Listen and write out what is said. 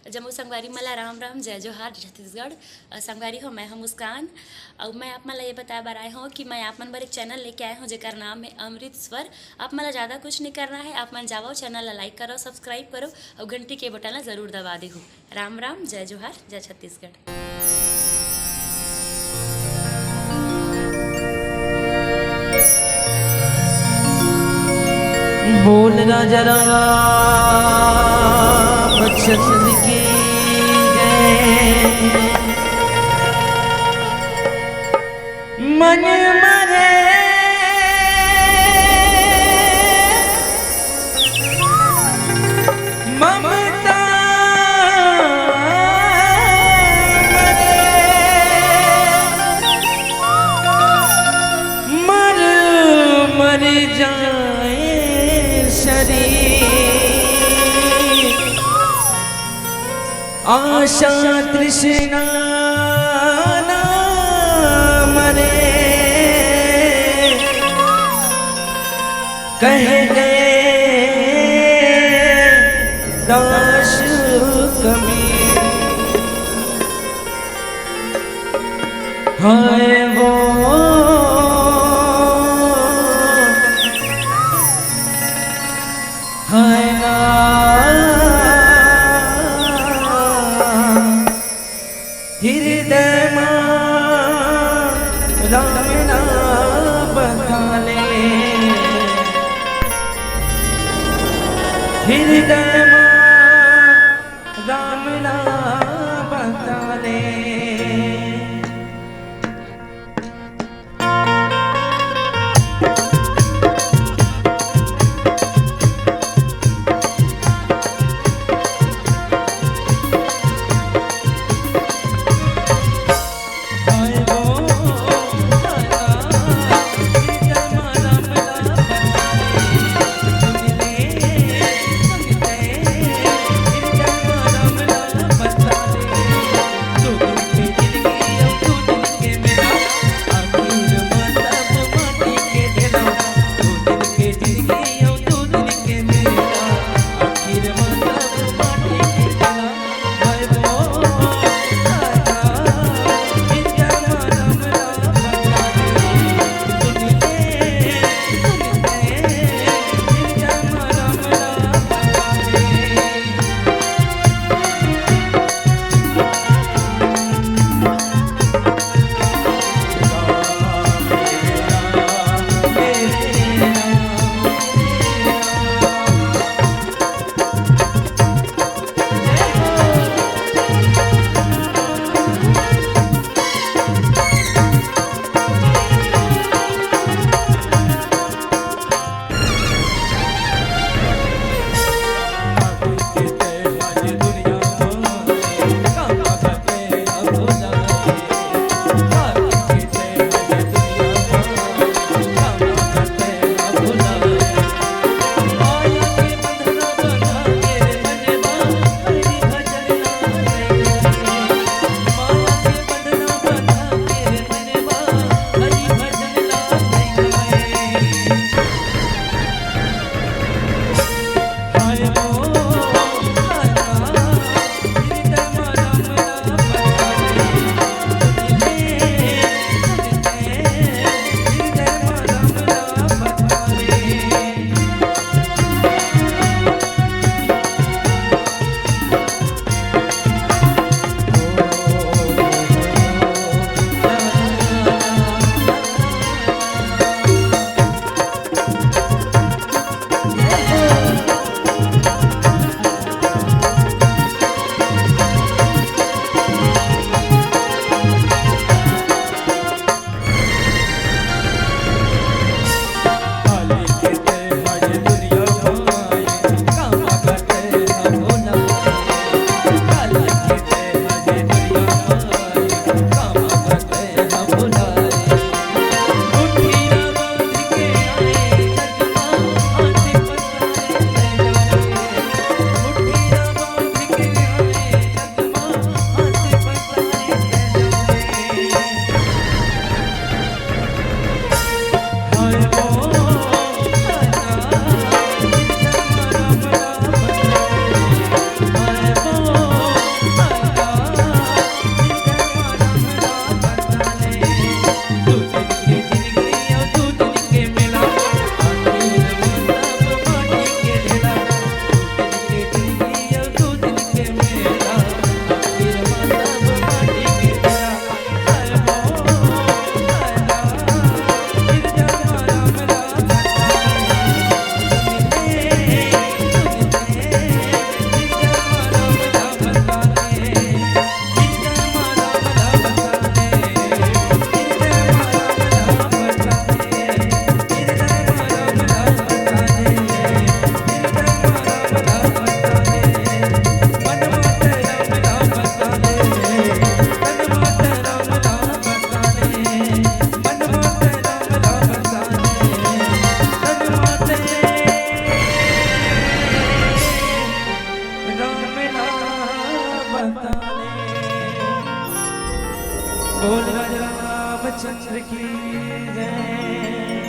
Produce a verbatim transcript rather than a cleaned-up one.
जम्मो संगवारी मन ला राम राम, जय जोहार, जय छत्तीसगढ़। अ, संगवारी हो, मैं हूं मुस्कान। अउ मैं आप मन ला ये बताए बर आए हूं कि मैं आप मन बर एक चैनल लेके आए हूं, जेकर नाम है अमृत स्वर। आप मन ला ज़्यादा कुछ नहीं करना है, आप मन जावव, चैनल ला लाइक करव, सब्सक्राइब करव अउ घंटी के बटन ला जरूर दबा देहू। राम राम, जय जोहार, जय छत्तीसगढ़। बोल राजा रामचंद्र की जय। मन मरे ममता मरे, मर मर जाए शरीर। आशा तृष्णा ना मरे, कह गए दास कबीर। हाय वो, हाय ना, हृदय मा राम ना बसा ले, हृदय मा राम ना बसा ले। बोल राजा रामचंद्र की जय।